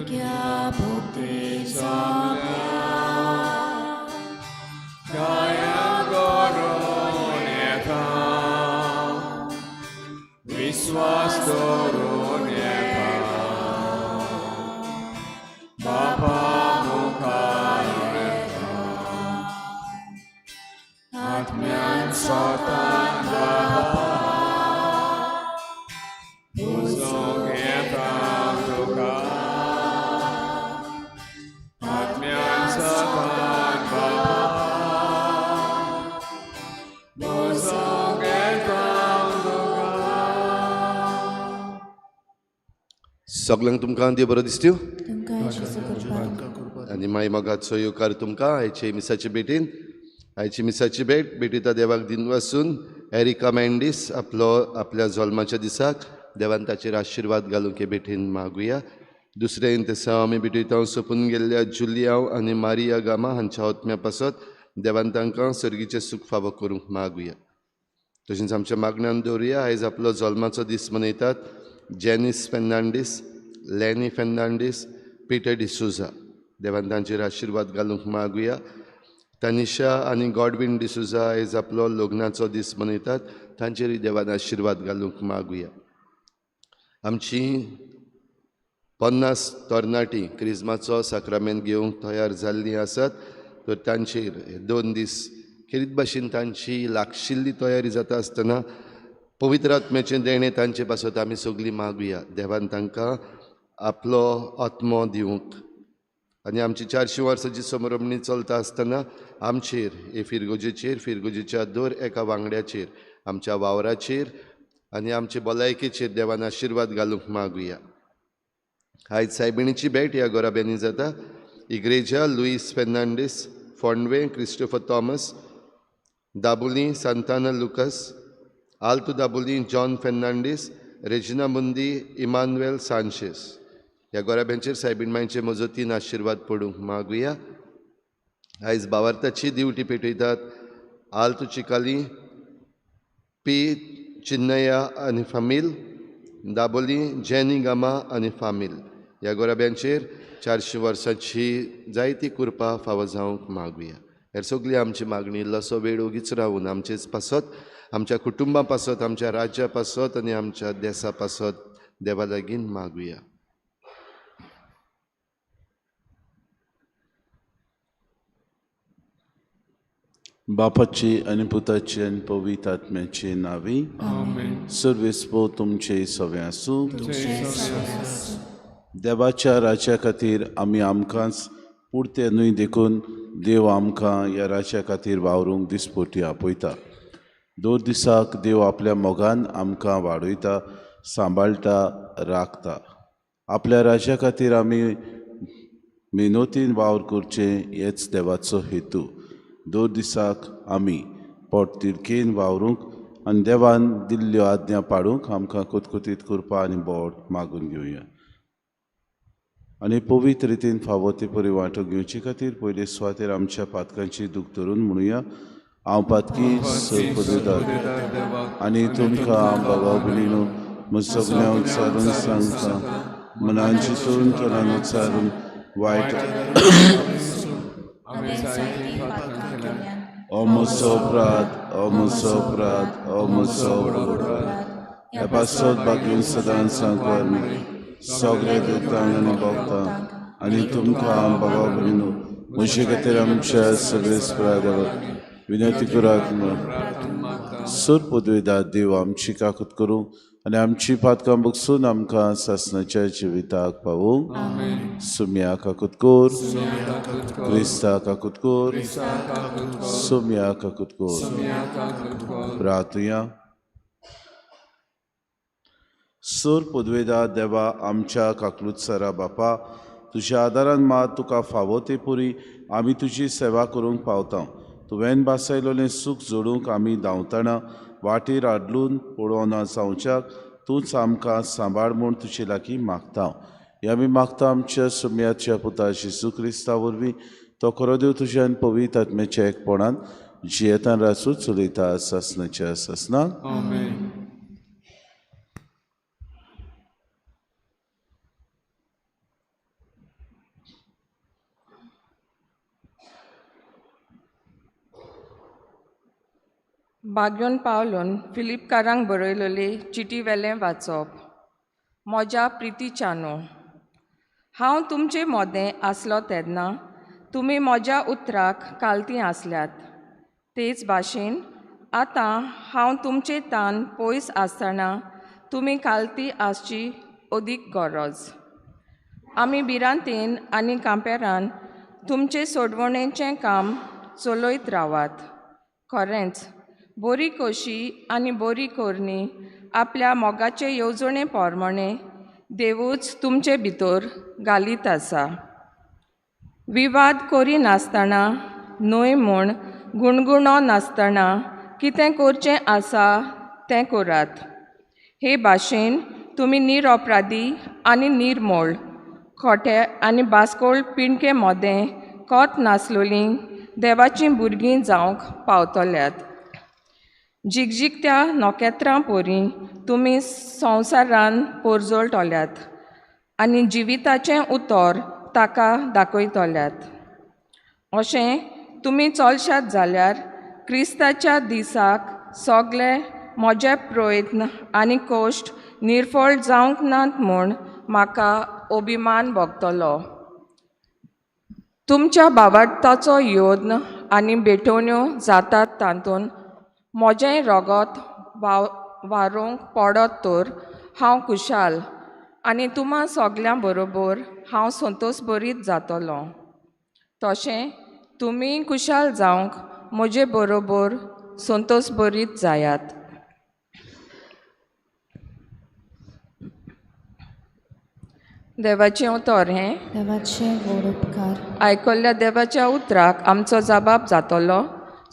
तुज्या भक्ती सगळ्या दया करून येता विश्वास दवरून येता बापा मुखार येता आत्म्यान सोतान बापा पुजोंक येता तुका आत्म्यान सोतान बापा पुजोंक येता तुका. सगल्यांक तुमकां देव बरो दिसत्यो तुमकां जेजू कृपा. आनी माई मोगाचो येवकार तुमकां आयचे मिसाचे भेटीन. आयची मिसाची भेट भेटीता देवाक दिनवासून एरिका मेंडीस आपलो आपल्या जल्माच्या दिसाक देवान ताचेर आशिर्वाद घालूंक हे भेटीन मागुया. दुसरें इंतेसांव आमी भेटयता सोंपून गेल्ल्या जुलियांव आनी मारिया गामा हांच्या आत्म्या पासत देवान तांकां सर्गीचें सूख फावो करूंक मागुया. तशेंच आमच्या मागण्यान दवरुया आयज आपलो जल्माचो दीस मनयतात जेनीस फेर्नांडीस, लॅनी फेर्नांडीस, पिटर डिसोजा. देवान तांचेर आशिर्वाद घालूंक मागुया. तानिशा आनी गॉडवीन डिसोजा आयज आपलो लग्नाचो दीस मनयतात, तांचेरूय देवान आशिर्वाद घालूंक मागुया. आमची 50 तरणाटी क्रिज्माचो साक्रामेंत घेवंक तयार जाल्लीं आसात, तर तांचेर 2 दीस खेरीत भाशेन तांची लागशिल्ली तयारी जाता आसतना पवित्र आत्म्याचें देणें तांचे पासत आमी सगळीं मागुया. देवान तांकां आपलो आत्मो दिवंक. आनी आमची 400 वर्सांची समरमणी चलता आसतना आमचेर हे फिरगोजेचेर, फिरगोजेच्या दर एका वांगड्याचेर, आमच्या वावराचेर आनी आमचे भलायकेचेर देवान आशिर्वाद घालूंक मागुया. आयज सायबिणीची भेट ह्या गोराब्यांनी जाता. इग्रेजा लुईस फेर्नांडीस, फोंडवे Christopher Thomas, Dabolim Santana Lucas, Alto Dabolim John Fernandes, Regina Mundi Emmanuel Sanchez. ह्या गोराब्यांचेर सायबीण मांयचे मजतीन आशिर्वाद पडूंक मागुया. आयज बावार्थाची दिवटी पेटयतात आल्तू चिकाली, पी चिन्नया आनी फामील, दाबोली जेनी गामा आनी फामील. ह्या गोराब्यांचेर 400 वर्सांची जायती कृपा फावो जावंक मागुया. हेर सगळी आमची मागणी इल्लोसो वेळ ओगीच रावून आमचेच पासत, आमच्या कुटुंबा पासत, आमच्या राज्या पासत आनी आमच्या देसा पासत देवा लागीं मागुया. बापाची आनी पुताची आनी पवित्र आत्म्याची नांवी. सर्वेस्पो तुमचे सवे आसूं. देवाच्या राज्या खातीर आमी आमकांच पुरते न्हय देखून देव आमकां ह्या राज्या खातीर वावरूंक दिसपोटी आपयता. दर दिसाक देव आपल्या मोगान आमकां वाडयता, सांबाळटा, राखता. आपल्या राज्या खातीर आमी मेहनतीन वावर करचें हेच देवाचो हेतू. दर दिसाक आमी पोटतिडकेन वावरूंक आनी देवान दिल्ल्यो आज्ञा पाडूंक आमकां कुतकुतीत करपा आनी बोट मागून घेवया. आनी पवित्र रितीन फावो ते परी वांटो घेवचे खातीर पयले सुवातेर आमच्या पातकांची दूख धरून म्हणुया, हांव पातकी सरपदुदार आनी तुमकां बाबा भयणीनो म्हज सगळ्यां उच्चारून सांगता, मनान चिंतून तोंडान उच्चारून वायट ओ म्हजो अपराध, ओ म्हजो अपराध, ओ म्हजो अपराध. ह्या पासत बागीन सदांच सांगपाक सगळे दुतांक आनी भोगतांक आनी तुमकां बाबा भयणीनो म्हजे खातीर आमच्या सगळे स्परादाक विनंती करात. सर पदवेदार देव आमची काकूत करूं आनी आमची पातकां बगसून आमकां सासणाच्या जिविताक पावूं. सुम्या काकूत कर, क्रिस्ता काकूत कर, सुम्या काकूत कर. प्रार्थुया. सर पदवेदार देवा आमच्या काकलुतसरा बापा, तुज्या आदारान मात तुका फावो ते पुरी आमी तुजी सेवा करूंक पावता. तुवें भासायलोलें सूख जोडूंक आमी धांवतना वाटेर आडलून पळोवना जावच्याक तूंच आमकां सांबाळ म्हूण तुजे लागीं मागता. हे आमी मागता आमच्या सुम्याच्या पुता जेजू क्रिस्ता वरवीं, तो खरो देव तुज्यान पवित्र आत्म्याच्या एकपणान जियेतान रासू चलयता सासणाच्या सासणाक. बाग्योन पावलोन फिलिपकारांक बरयलेले चिटी वेलें वाचप. म्हज्या प्रितीच्यानो, हांव तुमचे मोदें आसलो तेन्ना तुमी म्हज्या उतराक कालती आसल्यात. तेच भाशेन आतां हांव तुमचे तान पयस आसतना तुमी कालती आसची अदीक गरज. आमी भिरांतेन आनी कांपेरान तुमचे सोडवणेचें काम चलयत रावात. खरेंच बरी कशी आनी बरी करणी आपल्या मोगाचे येवजणे प्रमाणे देवूच तुमचे भितर घालीत आसा. विवाद करिनासतना न्हय म्हूण गुणगुणो नासतना कितें करचें आसा तें करात. हे भाशेन तुमी निरअपराधी आनी निर्मोळ खोटे आनी बास्कोळ पिंडके मोदें कोत नासलोलीं देवाचीं भुरगीं जावंक पावतल्यात. झिगझिगत्या नखेत्रां परी तुमी संवसारान पोरजोळटल्यात आनी जिविताचें उतर ताका दाखयतल्यात. अशें तुमी चलशात जाल्यार क्रिस्ताच्या दिसाक सगळे म्हजे प्रयत्न आनी कश्ट निर्फळ जावंक नात म्हूण म्हाका अभिमान भोगतलो. तुमच्या बाबार्थाचो यत्न आनी भेटवण्यो जातात तातूंत म्हजें रगत वारोवंक पडत तर हांव खुशाल आनी तुमा सगल्यां बरोबर हांव संतोश बरीत जातलो. तशें तुमी खुशाल जावंक म्हजे बरोबर संतोश बरीत जायात. देवाचें उतर हें. देवाचे व्हड उपकार. आयकल्ल्या देवाच्या उतराक आमचो जबाब जातलो.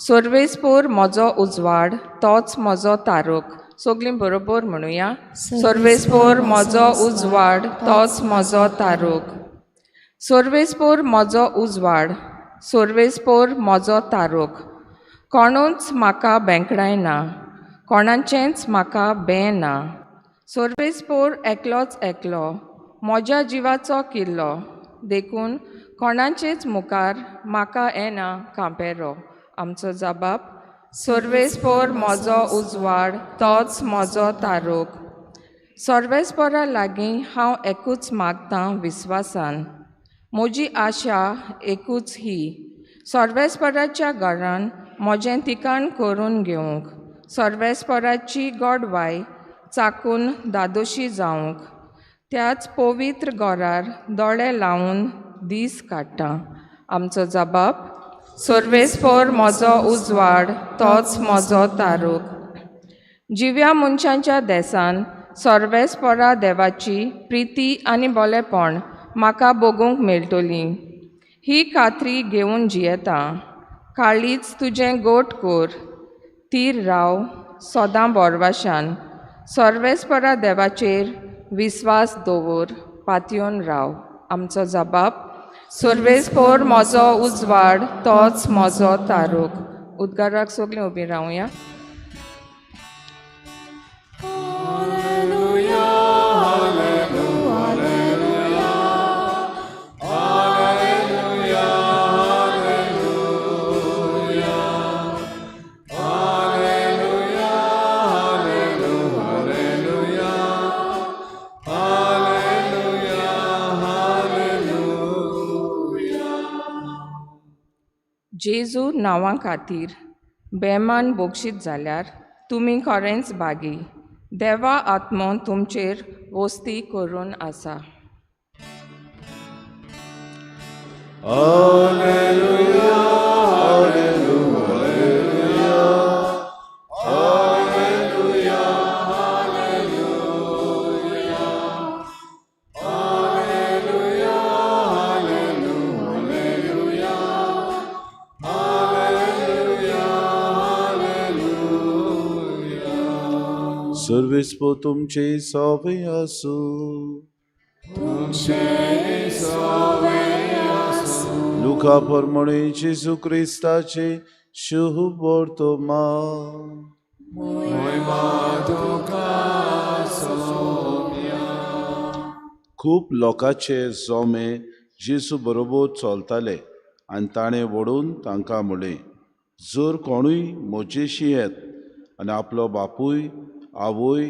सर्वेस्पोर म्हजो उजवाड तोच म्हजो तारूक. सगलीं बरोबर म्हणुया. सर्वेस्पोर म्हजो उजवाड तोच म्हजो तारूक. सर्वेस्पोर म्हजो उजवाड सर्वेस्पोर म्हजो तारूक. कोणूच म्हाका बेंकडायना, कोणाचेंच म्हाका बें ना. सर्वेस्पोर एकलोच एकलो म्हज्या जिवाचो किल्लो, देखून कोणाचेच मुखार म्हाका येना कांपेरो. आमचो जबाब. सर्वेस्पोर म्हजो उजवाड तोच म्हजो तारूक. सर्वेस्पोरा लागीं हांव एकूच मागतां विस्वासान. म्हजी आशा एकूच ही, सर्वेस्पोराच्या घरान म्हजें ठिकाण करून घेवंक, सर्वेस्पोराची गोडवाय चाकून दादोशी जावंक, त्याच पवित्र घरार दोळे लावन दीस काडटा. आमचो जबाब. सर्वेस्पोर म्हजो उजवाड तोच म्हजो तारूक. जिव्या मनशांच्या देसान सर्वेस्पोरा देवाची प्रिती आनी बोलेपण म्हाका भोगूंक मेळटली ही खात्री घेवन जियेता. काळीच तुजें गोट कर, तीर राव सदां बोरवाशान. सर्वेस्पोरा देवाचेर विस्वास दवर, पातयेवन राव. आमचो जबाब. सर्वेस्पोर म्हजो उजवाड तोच म्हजो तारूक. उद्गाराक सगलीं उबीं रावया. जेजू नांवा खातीर बेमान बोगशीत जाल्यार तुमी खरेंच भागी. देवा आत्मो तुमचेर वस्ती करून आसा. सर्वेस्पोर तुमचे सवे आसूं. लुका प्रमाणे जेजू क्रिस्ताचे शुभ वर्तमान. खूब लोकांचे जोमे जेजू बरोबर चलताले आनी ताणें वडून तांकां म्हणलें, जर कोणूय म्हजेशी येत आनी आपलो बापूय, आवय,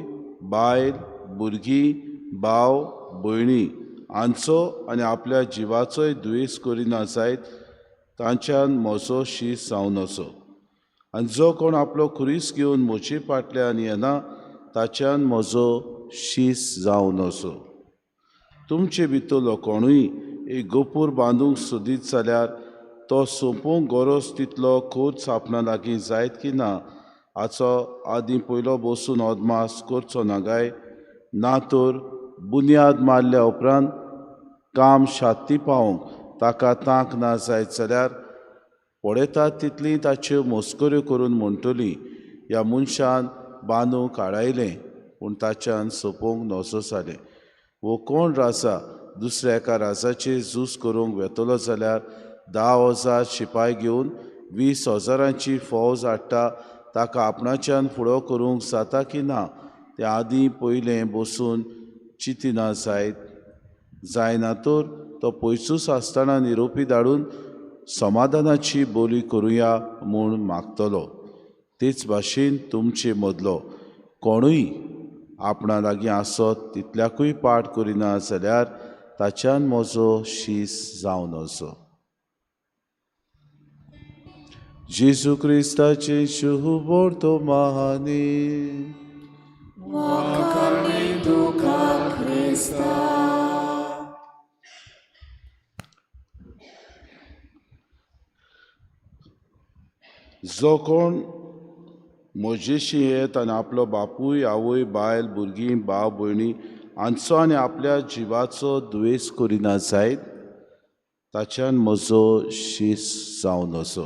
बायल, भुरगीं, भाव, भयणी हांचो आनी आपल्या जिवाचोय दुयेंस करिना जायत तांच्यान म्हजो शीस जावन असो. आनी जो कोण आपलो खुरीस घेवन म्हजे फाटल्यान येना ताच्यान म्हजो शीस जावन असो. तुमचे भितरलो कोणूय एक गोपूर बांदूंक सोदीत जाल्यार तो सोंपोवंक गरज तितलो खर्च आपणा लागीं जायत की ना हाचो आदीं पयलो बसून अदमास करचो ना काय? ना तर बुन्याद मारल्या उपरांत काम शाती पावोवंक ताका तांक ना जायत जाल्यार पळयतात तितली ताच्यो मस्कऱ्यो करून म्हणटली, ह्या मनशान बांदूंक आडायलें पूण ताच्यान सोंपोवंक नजो जालें. वो कोण राजा दुसऱ्या एका राजाचेर झूज करूंक वेतलो जाल्यार 10,000 शिपाय घेवन 20,000 फौज हाडटा, ताका आपणाच्यान फुडो करूंक जाता की ना ते आदीं पयलें बसून चिंतिना जायत जायना तर तो पयसूच आसतना निरोपी धाडून समाधानाची बोली करुया म्हूण मागतलो. तेच भाशेन तुमचे मदलो कोणूय आपणा लागीं आसत तितल्याकूय पाठ करिना जाल्यार ताच्यान म्हजो शीस जावन असो. जेजू क्रिस्ताचे शुभवर्तमानी. जो कोण म्हजेशी येत आनी आपलो बापूय, आवय, बायल, भुरगीं, भाव, भयणी हांचो आनी आपल्या जिवाचो दुयेंस करिना जायत ताच्यान म्हजो शीस जावन असो.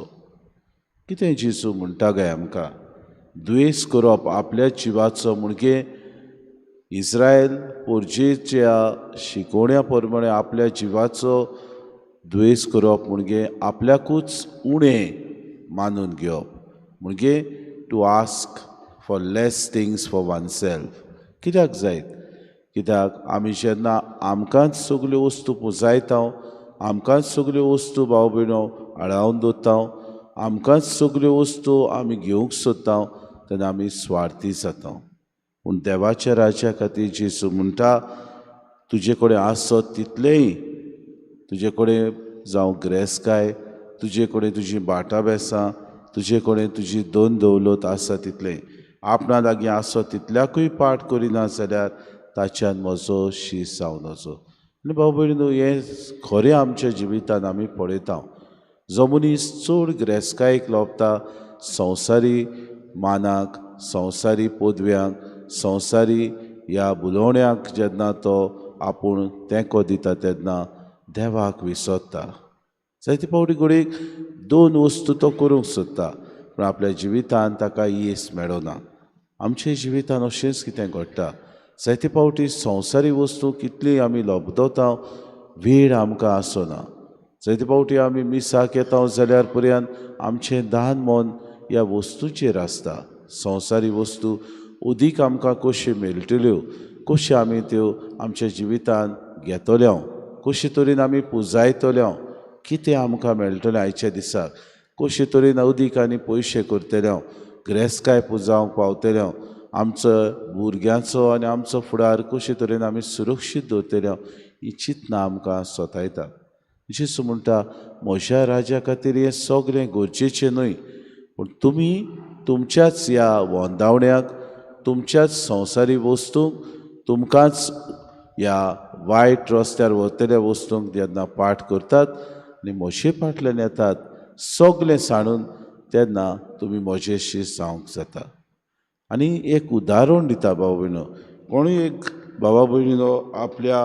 कितें जेजू म्हणटा काय आमकां? दुयेंस करप आपल्या जिवाचो म्हणजे इस्रायल पोरजेच्या शिकोवण्या प्रमाणे आपल्या जिवाचो दुयेंस करप म्हणजे आपल्याकूच उणें मानून घेवप, म्हणजे to ask for less things for one self. कित्याक जायत? कित्याक आमी जेन्ना आमकांच सगल्यो वस्तू पुजायता, आमकांच सगल्यो वस्तू भाव भयणो आडावन दवरता, आमकांच सगल्यो वस्तू आमी घेवंक सोदता तेन्ना आमी स्वार्थी जाता. पूण देवाच्या राज्या खातीर जेजू म्हणटा, तुजे कडेन आसत तितलेंय, तुजे कडेन जावं ग्रेसकाय, तुजे कडेन तुजी बाटा बेसां, तुजे कडेन तुजी दोन दौलत आसा तितलें आपणा लागीं आसत तितल्याकूय पाठ करिना जाल्यार ताच्यान म्हजो शीस जावन वचो. आनी भाव भयणीनो, हें खरें आमच्या जिवितान आमी पळयता. जो मनीस चड ग्रेसकायेक लोबता, संवसारी मानाक, संवसारी पदव्यांक, संवसारी ह्या बुलोवण्याक जेन्ना तो आपूण तेंको दिता तेन्ना देवाक विसरता. जायते फावटी घडयेक दोन वस्तू तो करूंक सोदता पूण आपल्या जिवितान ताका येस मेळना. आमच्या जिवितान अशेंच कितें घडटा. जायते फावटी संवसारी वस्तू कितली आमी लबदता, वेळ आमकां आसना. जायते फावटी आमी मिसाक येता जाल्यार पर्यंत आमचें दान मन ह्या वस्तूचेर आसता. संवसारी वस्तू उदीक आमकां कश्यो मेळटल्यो, कश्यो आमी त्यो आमच्या जिवितान घेतल्यो, कशे तरेन आमी पुजायतल्यो, कितें आमकां मेळटलें आयच्या दिसाक, कशे तरेन उदीक आनी पयशे करतल्यो, ग्रेसकाय पुजावंक पावतल्यो, आमचो भुरग्यांचो आनी आमचो फुडार कशे तरेन आमी सुरक्षीत दवरतल्यो, ही चिंतना आमकां सतायता. जेजू म्हणटा, म्हज्या राज्या खातीर हें सगळें गरजेचें न्हय, पूण तुमी तुमच्याच ह्या वंदावण्याक, तुमच्याच संवसारी वस्तूंक, तुमकांच ह्या वायट रस्त्यार वतल्या वस्तूंक जेन्ना पाठ करतात आनी म्हजे फाटल्यान येतात सगळें सांडून, तेन्ना तुमी म्हजे शीस जावंक जाता. आनी एक उदाहरण दिता भाव भयणो, कोणूय एक बाबा भयणीनो आपल्या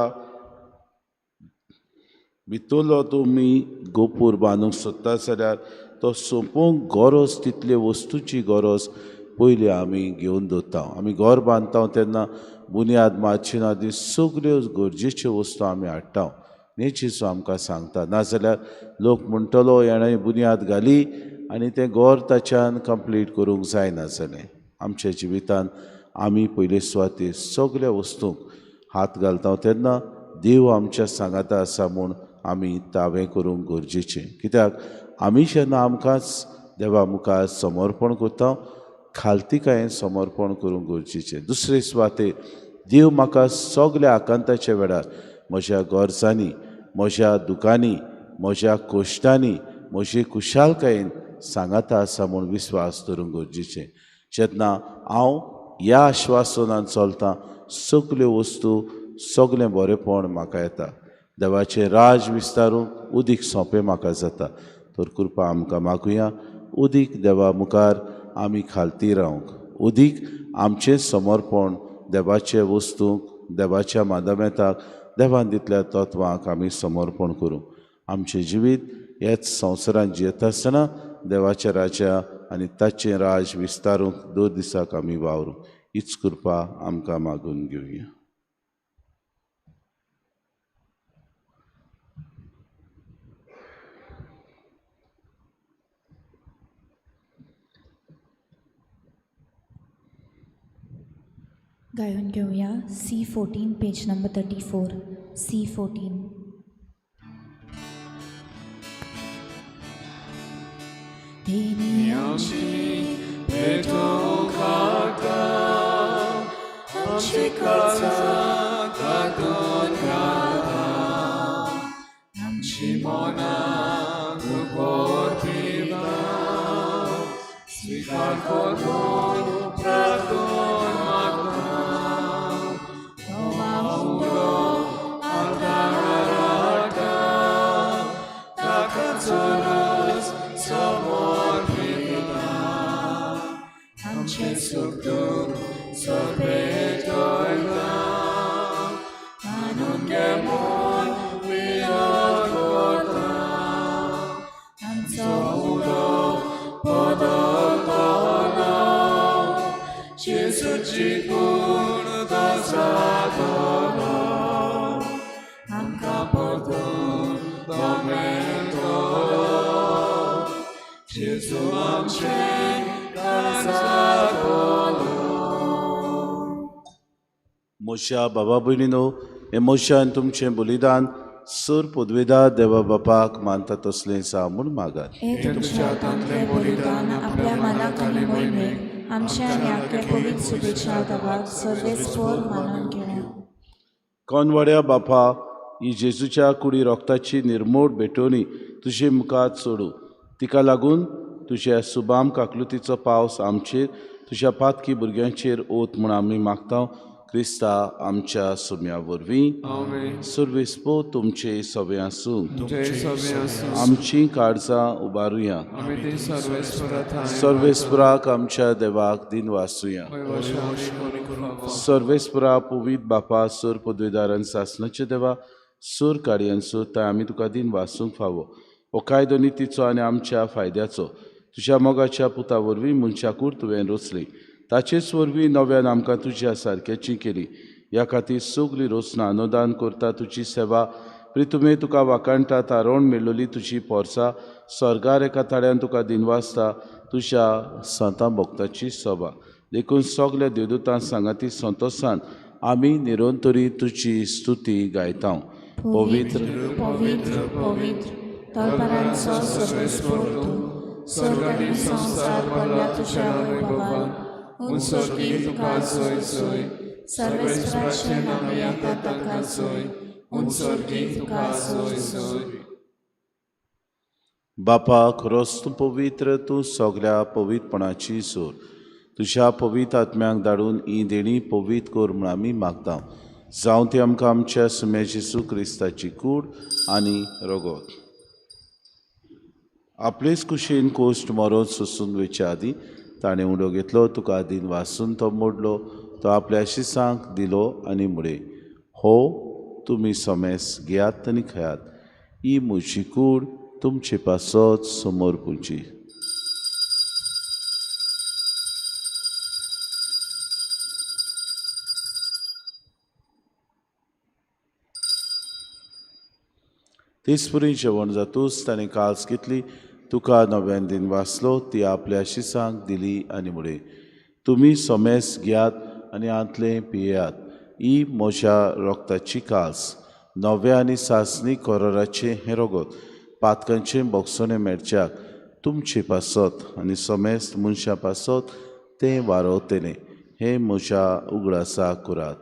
भितरलो तुमी गोपूर बांदूंक सोदता जाल्यार तो सोंपोवंक गरज तितले वस्तूची गरज पयली आमी घेवन दवरता. आमी घर बांदता तेन्ना बुन्याद मातशी आदी सगल्यो गरजेच्यो वस्तू आमी हाडटा. हें जेजू आमकां सांगता. नाजाल्यार लोक म्हणटलो हेणें बुन्याद घाली आनी तें घर ताच्यान कंप्लीट करूंक जायना जालें. आमच्या जिवितान आमी पयले सुवातेर सगल्या वस्तूंक हात घालता तेन्ना देव आमच्या सांगाता आसा म्हूण आमी तावें करूंक गरजेचें. कित्याक आमी जेन्ना आमकांच देवा मुखार समर्पण करता खालतीकायेन समर्पण करूंक गरजेचें। दुसरे सुवातेर देव म्हाका सगल्या आकांताच्या वेळार म्हज्या गरजांनी, म्हज्या दुकांनी, म्हज्या कोश्टांनी, म्हजे कुशालकायेन सांगाता आसा म्हूण विस्वास दवरूंक गरजेचें। जेन्ना हांव ह्या आश्वासनान चलतां सगल्यो वस्तू सगळें बरेंपण म्हाका येता। देवाचें राज विस्तारूंक उदीक सोंपें म्हाका जाता। तर कृपा आमकां मागुया उदीक देवा मुखार आमी खालती रावंक, उदीक आमचें समर्पण देवाचे वस्तूंक, देवाच्या मादामेताक, देवान दितल्या तत्वांक आमी समर्पण करूं। आमचें जिवीत ह्याच संवसारांत जियेता आसतना देवाच्या राज्या आनी ताचें राज विस्तारूंक दर दिसाक आमी वावरूं। हीच कृपा आमकां मागून घेवया। गायून घेवया C14 page number 34 C14। आमची पेटोवंक खाता, आमची काळजां तातूंत घालता, आमची मनां उगोतिता, स्विकार करून प्रार्थना मागता। उलो आल्तारार हाडटा, ताका चडच समर्पिता, आमचें सूख दूख सोंपें मानून घे म्हूण विनोद करता, आमचो उलो बदलतलो, जेजूची गूण तो जातलो, आमकां परतून तो मेळटलो, जेजू आमचें काळजांतलो। म्हज्या बाबा भयणीनो, हें म्हज्या आनी तुमचें बलिदान सर पदवेदार देवा बापाक मानता तसलें जावं म्हूण मागात। हे तुमच्या हातांतलें बलिदान आपल्या मनाक आनी मोहिमेक आमच्या आनी आख्या पवित्र सुबेच्या देवाक सर्वेस्पर मानून घेवं। कोनवाड्या बापा, ही जेजूच्या कुडी रोगताची निर्मोड भेटवणी तुजे मुखार चडूं, तिका लागून तुज्या सुबाम काकलुतीचो पावस आमचेर, तुज्या पातकी भुरग्यांचेर ओत म्हूण आमी मागता क्रिस्ता आमच्या सुम्या वरवीं। आमेन। सर्वेस्पो तुमचे सवे आसूं। तुमचे सवे आसूं। आमची काळजां उबारुया। आमी ती सर्वेस्परा थांय सर्वेस्पराक आमच्या देवाक दिन वासुया। सर्वेस्परा पुवीत बापा, सर पदवेदारान सासनाचे देवा, सर काडयांचो ताय आमी तुका दिन वासूंक फावो। हो कायदो नितीचो आनी आमच्या फायद्याचो तुज्या मोगाच्या पुता वरवीं मनशाकूर तुवें रचली, ताचेच वरवीं नव्यान आमकां तुज्या सारक्याची केली। ह्या खातीर सगळी रचना अनुदान करता तुजी सेवा प्रितुमे तुका वाकाणटा तारोण मेळ्ळली तुजी पोरसा स्वर्गार एका ताळ्यान तुका दिनवासता तुज्या संतां भक्ताची सभा। देखून सगल्या देवदूतां सांगाती संतोसान आमी निरंतरी तुजी स्तुती गायता। पवित्र पवित्र पवित्र तळपरांचो सर्वेस्पर तूं, स्वर्ग आनी संवसार भरला तुज्या वैभवान। उंचोकी तुका सोय सोय, सर्वेस्पराचें नांव येता ताका सोय, उंचोकी तुका सोय सोय। बापा, खरोच तूं पवित्र, तूं सगल्या पवित्रपणाची सोर। तुज्या पवित्र आत्म्यांक धाडून ही देणी पवित्र कर म्हूण आमी मागता। जावं ती आमकां आमच्या सुम्या जेजू क्रिस्ताची कूड आनी रगत। आपलेच कुशीन कोश्ट मरोन सोसून वयच्या आदीं ताणें उडो घेतलो, तुका दिन वासून तो मोडलो, तो आपल्या शिसांक दिलो आनी म्हळें, हो तुमी समेस घेयात आनी खेयात, ही म्हजी कूड तुमचे पासत समोर पुजी। तेचपरी जेवण जातूच ताणें काल्स घेतली, तुका नव्यान दिन वाचलो, ती आपल्या शिसांक दिली आनी म्हळें, तुमी समेस घेयात आनी आंतलें पियेयात, ही म्हज्या रोगताची काल्स, नव्या आनी सासणी कोराराचें हें रगत, पातकांचें भोगसणें मेळच्याक तुमचे पासत आनी समेस्त मनशां पासत तें वारवतलें. हें म्हज्या उगडासा करात.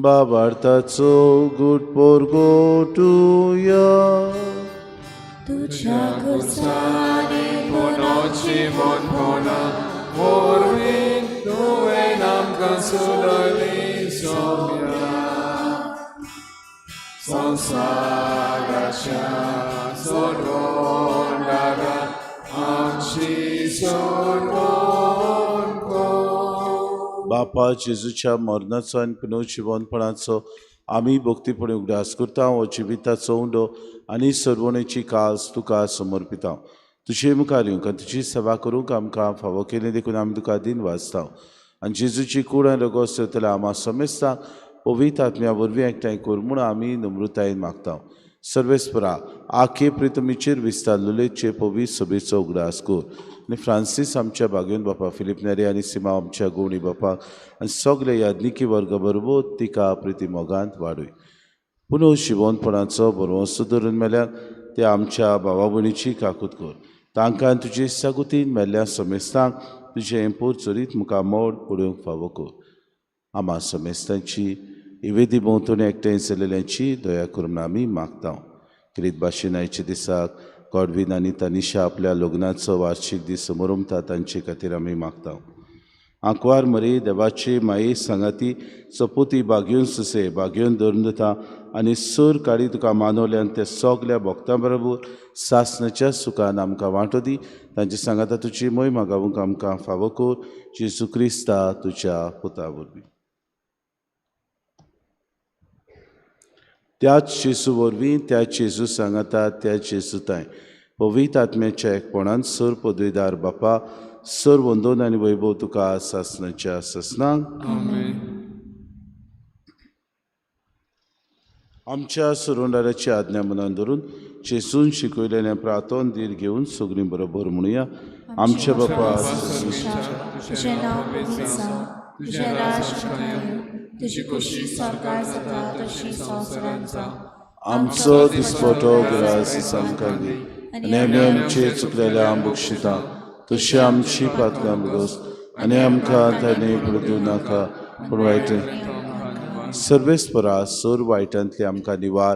बाबार्थाचो गुट पोरगोटुया तुझ्या खुर्साने कोणाची मोनपणा वरवीं तुवें आमकां सुलयली सोम्या. संवसाराच्या सोडवणारा आमची सोडवण कर. बापा जेजूच्या मरणाचो आनी पुनर्जिवनपणाचो आमी भक्तीपणी उगडास करता. हो जिविताचो उंडो आनी सरवणेची कास तुका समर्पिता. तुजे मुखार येवंक आनी तुजी सेवा करूंक आमकां फावो केली देखून आमी तुका दिन वाचता. आनी जेजूची कूड आनी रगत सोदतल्या आमा समेस्तां पवित्र आत्म्या वरवीं एकठांय कर म्हूण आमी नम्रतायेन मागता. सर्वेस्परा आखे प्रितमीचेर विस्तारलेचे पवित्र सभेचो उगडास कर आनी फ्रांसीस आमच्या बागेवन बापा, फिलीप नेरी आनी सिमा आमच्या गोवणी बापा आनी सगळे याज्ञिकी वर्ग बरोबर तिका प्रिती मोगांत वाडूय. पुनः शिवोनपणाचो बरवंसो धरून मेल्यार ते आमच्या भावा भयणीची काकूत कर. तांकां तुजे सागुतीन मेल्ल्या समेस्तांक तुजें एम्पोर चरीत मुखार मोड पडूंक फावो कर. आमा समेस्तांची इवेदी भोंवतणी एकठांय जाल्ल्यांची दया करून आमी मागता. क्रीत भाशेन आयच्या दिसाक गॉडवीन आनी तनिशा आपल्या लग्नाचो वार्षीक दीस समरमता तांचे खातीर आमी मागता. आंकवार मरे देवाचे माये सांगाती सपोती बागेवन सुसे बागेवन धरून दिता आनी सोर काडी तुका मानवल्यान ते सगल्या भक्तां बरोबर सासणाच्या सुखान आमकां वांटो दी. तांचे सांगाता तुजी मोहिमा गावूंक आमकां फावो कर. जेजू क्रिस्ता तुज्या पुता वरवीं. त्याच जेजू वरवीं, त्याच जेजू सांगाता, त्याच जेजू तांय पवित्र आत्म्याच्या एकपणान सर पदवीदार बापा सर वंदन आनी वैभव तुका सासणाच्या सासणाक. आमच्या सुरुंडाराची आज्ञा मनान धरून जेजून शिकयलेलें प्रार्थन धीर घेवन सगळीं बरोबर म्हणुया. आमच्या बापा तुझें नांव पवित्र जावं, तुझें राज्य येवं, तुजी खोशी स्वर्गार जाता तशी संवसारांत जावं. आमचो दिसपटो ग्रास आमकां दी आनी आमी आमचे चुकलेल्या बक्षिता तशी आमची पातल्यां बगोस आनी आमकां ताणें पडूं नाका पूण वायट सर्वेस्परा सोर वायटांतली आमकां निवार.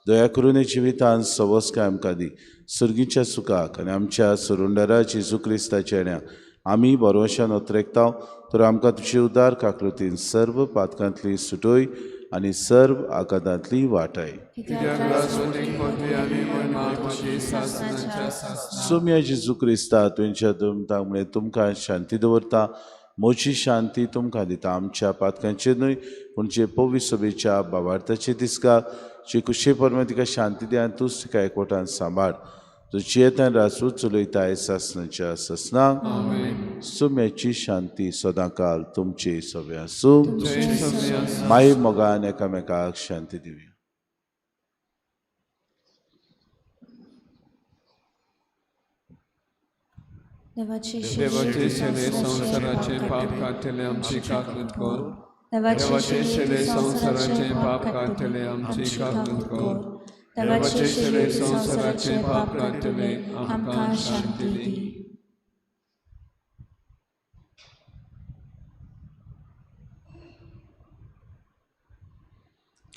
दया करून जिवितान सवस्काय आमकां दी. सर्गीच्या सुखाक आनी आमच्या सरुंडरा जेजू क्रिस्ताच्या येण्याक आमी बरोवशान अत्रेकता तर आमकां तुजे उदार काकृतीन सर्व पातकांतली सुटोय आनी सर्व आघातांतली वाटाय. सोम्या जेजू क्रिस्ता तुमच्या तुमकां म्हळें तुमकां शांती दवरता, म्हजी शांती तुमकां दिता. आमच्या पातकांचेर न्हय पूण जे पवित्र सभेच्या बाबार्थाचे दिसका जे कुशे परमे तिका शांती दी आनी तूंच तिका एकवटान सांबाळ. तूं जियेतान राजूच चलयताय सासणाच्या सासणाक. सोम्याची शांती सदांकाल तुमचे सगळे आसूं. माई मोगान एकामेकाक शांती दिवया. देवाचे देवाचे शेले संवसाराचे पाप काडटले आमची काकूत कर. देवाचे शेले संवसाराचे पाप काडटले आमची काकूत कर. देवाचे शेले संवसाराचे पाप काडटले आमकां शांती दी.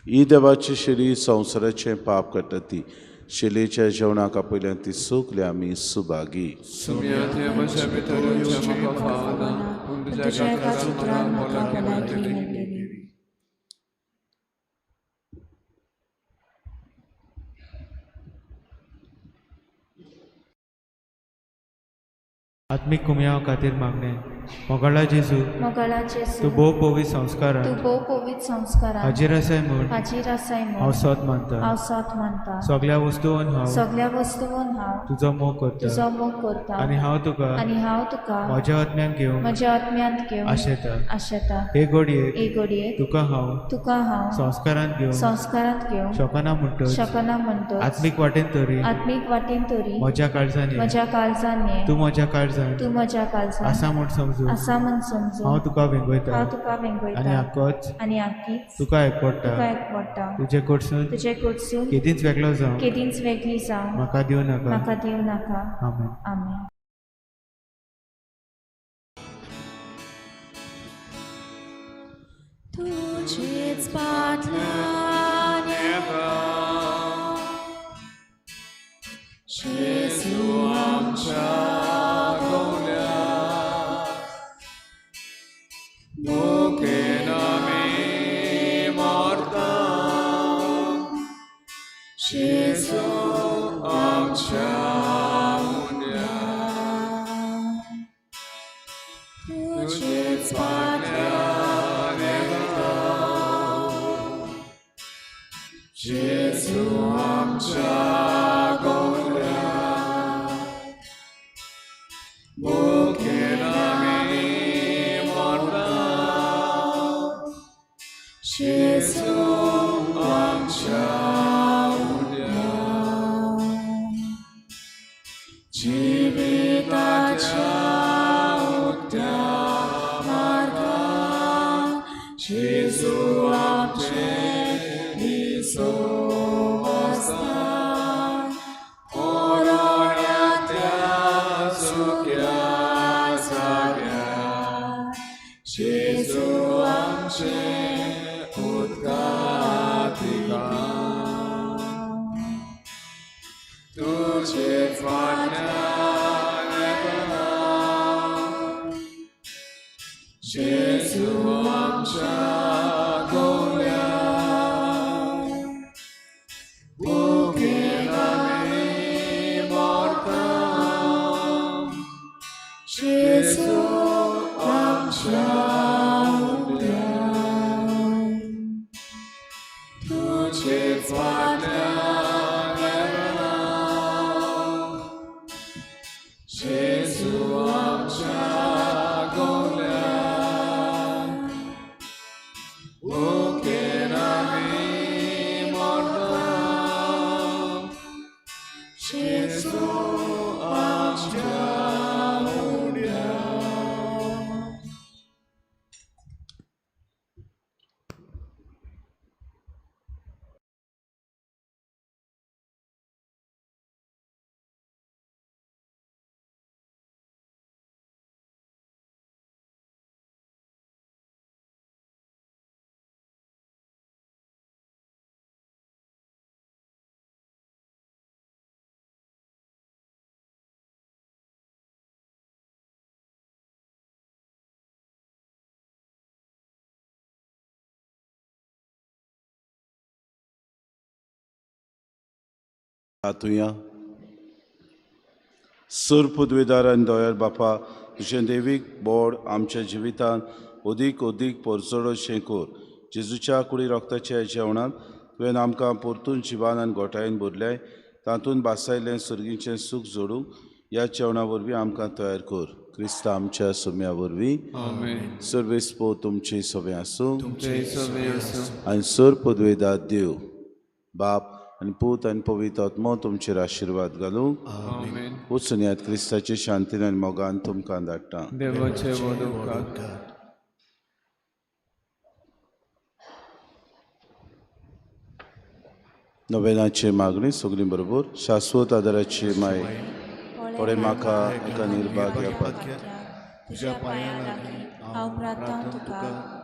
ही देवाची शेली संवसाराचें पाप काडटा ती शेलेच्या जेवणाक आपयल्यान ती सोगली आमी सुभागी. आत्मीक कुमयाव खातीर मागणें. मोगाळा जेजू, मोगाळा जेजू, तूं भोव पवित्र संस्कारान, तूं भोव पवित्र संस्कारान हाजीर आसाय म्हूण, हाजीर आसाय म्हूण हांव सत मानता, हांव सत मानता. सगळ्या वस्तून हांव, सगळ्या वस्तून हांव तुजो मोग करता, तुजो मोग करता आनी हांव तुका, आनी हांव तुका म्हज्या आत्म्यान घेवन, म्हज्या आत्म्यांत घेवन आशेता, आशेता. हे घडयेक, हे घडयेक तुका हांव, तुका हांव संस्कारांत घेवन, संस्कारांत घेवन शकना म्हणटच, शकना म्हणटच, आत्मीक वाटेन तरी, आत्मीक वाटेन तरी म्हज्या काळजान ये, म्हज्या काळजान ये, तूं म्हज्या काळजान तूं म्हज्या काळजान आसा म्हूण समजून, समजून आसा म्हूण समजून हांव तुका वेंगयता हांव तुका वेंगयता आनी आकोच आनी आकीच तुका एकवडटा तुका एकवडटा. तुजे कडसून तुजे कडसून केदींच वेगळो जावं केदींच वेगळी जावं म्हाका दिवं नाका. म्हाका दिवं नाका. आमेन. आमेन. तुझेच फाटल्यान येता जेजू आमच्या गवल्या मुखेन आमी मरता जेजू आमच्या उण्या तुझेच फाटल्यान येता जेजू आमच्या गवल्या मुखेन आमी मरता जेजू आमच्या उण्या जिविताच्या उक्त्या मार्गार जेजू आमचे दिसोस्तान ओरोण्याच्या सुक्या जाग्यार जेजू आमचे उदकातिका तुझेच फाटल्यान येता जेजू आमच्या गवल्या भुकेन आमी मरता जेजू आमच्या उण्या तुझेच फाटल्यान येता जेजू आमच्या गवल्या भुकेन आमी मरता जेजू आमच्या उण्या. आतुया सर पदवेदार आनी दयाळ बापा तुजें देवीक बोड आमच्या जिवितांत अदीक अदीक परचडो कर. जेजूच्या कुडी रोगताच्या जेवणांत तुवें आमकां परतून जिवान आनी गोठायेन भरलें तातूंत बासायलें सर्गीचें सूख जोडूंक ह्या जेवणा वरवीं आमकां तयार कर. क्रिस्ता आमच्या सोम्या वरवीं. आमेन. सर्वेस्पो तुमची सगळें आसूं तुमचे सगळें आसूं. आनी सर पदवेदार देव बाप आनी पूत आनी पवित्र आत्मो तुमचेर आशिर्वाद घालूं. आमेन. वचून यात क्रिस्ताचे शांतीन आनी मोगान तुमकां धाडटा. देवाचे व्हड उपकार. नवेनाची मागणी सगळीं बरोबर. शाश्वत आदाराची माय पळय म्हाका एका निर्भाग्या पातक्या तुज्या पांयां लागीं हांव प्रार्थना तुका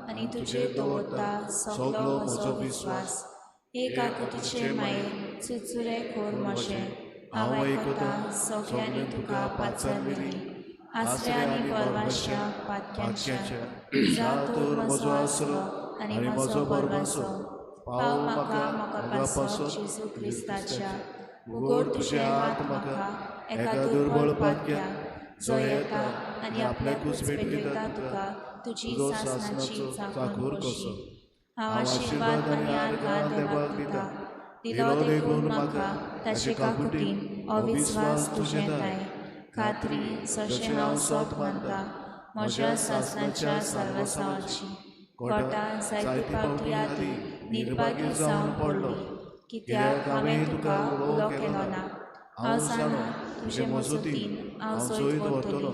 आनी तुजेर दवरता सगलो म्हजो विस्वास. एक आकृतीचे माये चुचुरे खोर म्हजें हांव आयकता सगळ्यांनी तुका पाचारलेली आसऱ्या आनी परवाश्या पातक्यांच्या जा तर म्हजो आसरो आनी म्हजो परवासो पाव म्हाका म्हाका पासो जेजू क्रिस्ताच्या. उगड तुजे हात म्हाका एका दुर्बळ पातक्याक जो येता आनी आपल्याकूच भेटयता तुका तुजी सासणाची चाखूर कशी. हांव आशिर्वाद आनी आर्गां देवाक दिता दिलो देखून म्हाका ताचे काकुटीन अविस्वास तुजें दाय खात्री जशें हांव सोत मानता म्हज्या सासणाच्या साल्वासांवाची. कोटा जायते फावटी आदी निर्भागी जावन पडलो कित्याक हांवें तुका उलो केलो ना. हांव जाणा तुजे मजतीन हांव जैत व्हरतलो.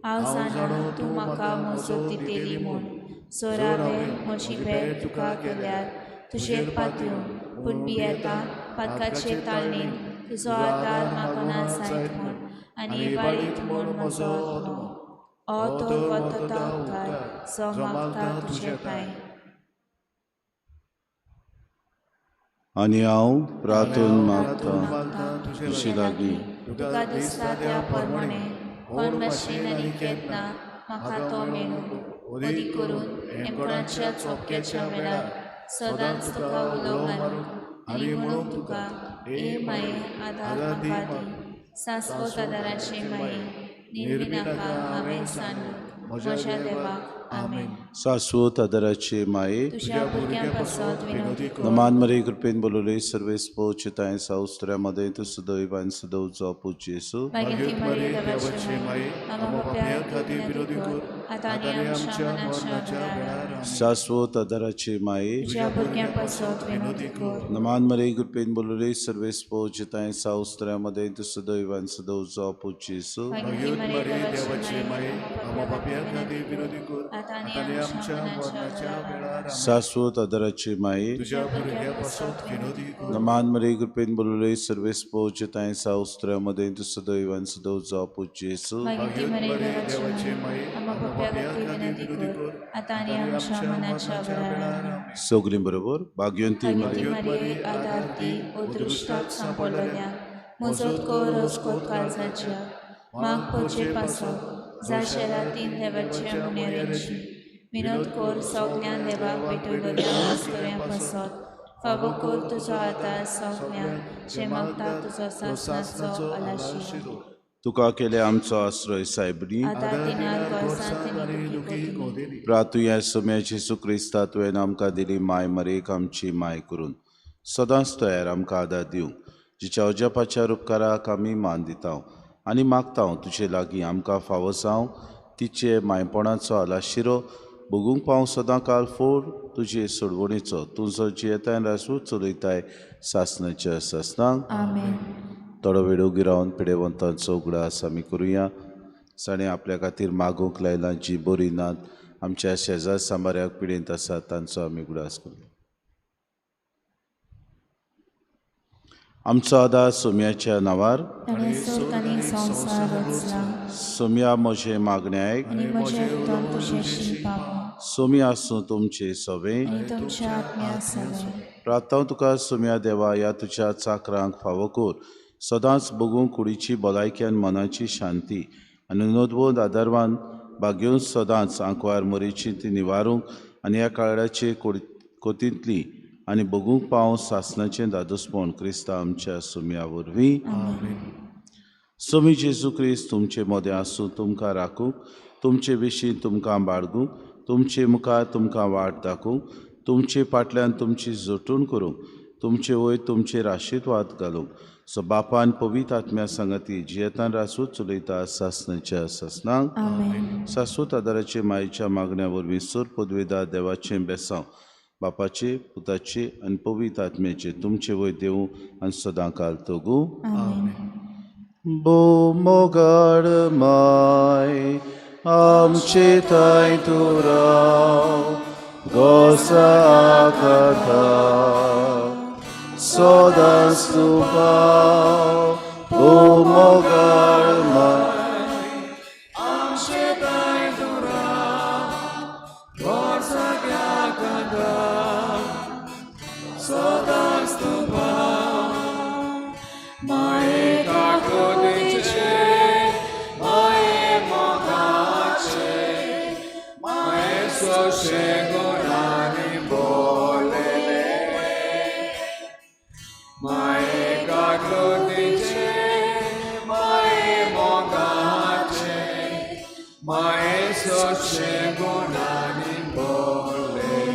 हांव जाणा तूं म्हाका मोजो दितेली म्हूण. सोर हांवें म्हजी भेट तुका केल्यार तुजेर पातयून, पूण भियेता पातकाचे तालनीन तुजो आदार मागना जायत म्हूण आनी इबाडीत म्हूण म्हजो आत्मो. हो तर वतता उपकार जो मागता तुजे ठांय. आनी हांव प्रार्थून मागता तुजे लागीं. तुका दिसता त्या प्रमाणे कोण भाशेन आनी केन्ना म्हाका तो मेळूं, अदीक करून हेमकोणाच्या चोपक्याच्या वेळार सदांच तुका उलो मारूंक आनी म्हणूंक तुका, ए माये आदार म्हाका दी. सासवत आदाराचे माये निर्मिनाका हांवें सांडूंक म्हज्या देवाक. आमेन. सासवत आदाराचे माये तुज्या भुरग्यां पासत विनोदी कर. नमान मरे कृपेन बोलवले सर्वेस पोचिताय सावस्त्र्या मदें तूं सदैव आनी सदैव जावं जेसू. मागीर ती मरे देवाचे माये आमकां पापयां खातीर विनोदी कर आतां आनी आमच्या मरणाच्या वेळार. शाश्वत आदाराचे माये तुज्या भुरग्यां पासत विनोदी कर. नमान मरे कृपेन बोलवले सर्वेस पोचिताय सावस्त्र्या मदें तूं सदैव आनी सदैव जावं जेसू. मागीर ती मरे देवाचे माये आमकां पापयां खातीर विनोदी कर आतां आनी आमच्या मरणाच्या वेळार. शाश्वत आदाराचे माये तुज्या भुरग्यां पासत विनोदी कर. नमान मरे कृपेन बोलवले सर्वेस पोचिताय सावस्त्र्या मदें तूं सदैव आनी सदैव जावं जेसू. मागीर ती मरे देवाचे माये आमकां पापयां खातीर विनोदी कर आतां आनी आमच्या मनाच्या वेळार. सगळीं बरोबर भाग्यवंती मरे मरे आदार दी अदृश्टाक सांपडलेल्या मजत कर रसकोत काळजाच्या माग पोचे पासत जाशे रातीन देवाच्या मुन्यारेची विनोद कर सगळ्यां देवाक पेटवलेल्या वस्तव्यां पासत फावो कर तुजो आदार सगळ्यांक जे मागता तुजो सासनाचो आलाशिरो. तुका केले आमचो आश्रय सायबणी आदार दिनार गोरसांत आनी दुखी कोदेली. प्रातुया सोम्या जेजू क्रिस्ता तुवें आमकां दिली माय मरेक आमची माय करून सदांच तयार आमकां आदार दिवंक, जिच्या अजापाच्या उपकाराक आमी मान दिता आनी मागता तुजे लागीं आमकां फावो जावं तिचे मायपणाचो आलाशिरो भोगूंक पावं सदां काल फोर तुजे सोडवणेचो. तूं जो जियेताय रासू चलयताय सासनाच्या सासनाक. आमेन. थोडो वेळ उगी रावन पिडेवंतांचो उगडास आमी करुया. जाणें आपल्या खातीर मागूंक लायलां जी बरी नात आमच्या शेजार सांबाऱ्याक पिडेंत आसात तांचो आमी उगडास करुया. आमचो आदार सोम्याच्या नांवार. सोम्या म्हजें मागणें आयक. सोमी आसूं तुमचे सवे. प्रार्थना तुका सोम्या देवा ह्या तुज्या चाकरांक फावो कर सदांच बगूंक कुडीची भलायकी आनी मनाची शांती आनी नोदवोद आदारवान भाग्योवन सदांच आंकवार मरेची ती निवारूंक आनी ह्या काळाचे कोतींतली आनी बगूंक पावं सासनाचें दादोसपण क्रिस्ता आमच्या सोम्या वरवीं. सोमी जेजू क्रिस्त तुमचे मदें आसूं, तुमकां राखूंक, तुमचे विशीं तुमकां बाळगूंक, तुमचे मुखार तुमकां वाट दाखोवंक, तुमचे फाटल्यान तुमची जोटूण करूंक, तुमचे वयर तुमचेर आशिर्वाद घालूंक. सो बापान पवित्र आत्म्या सांगाती जियेतान रासूच चलयता सासनाच्या सासनाक. सासूत आदाराचे मायेच्या मागण्या वरवीं सोर पदवेदार देवाचें बेसांव बापाचे पुताचे आनी पवित्र आत्म्याचे तुमचे वयर देवूं आनी सदां काल तगूं. भोव मोगाळ माय आमचे थांय तूं राव गोसा कथा सदांच तूं पाव. भोव मोगाळ माय आमचे थांय तूं राव गोरसाग्या कथा सदांच तूं पाव. माये काकुतीचे माये मोगाचे माये सोशे गुणांनी बोलले माये काकुतीचे माये मोगाचे माये सोशे गुणांनी बोलले.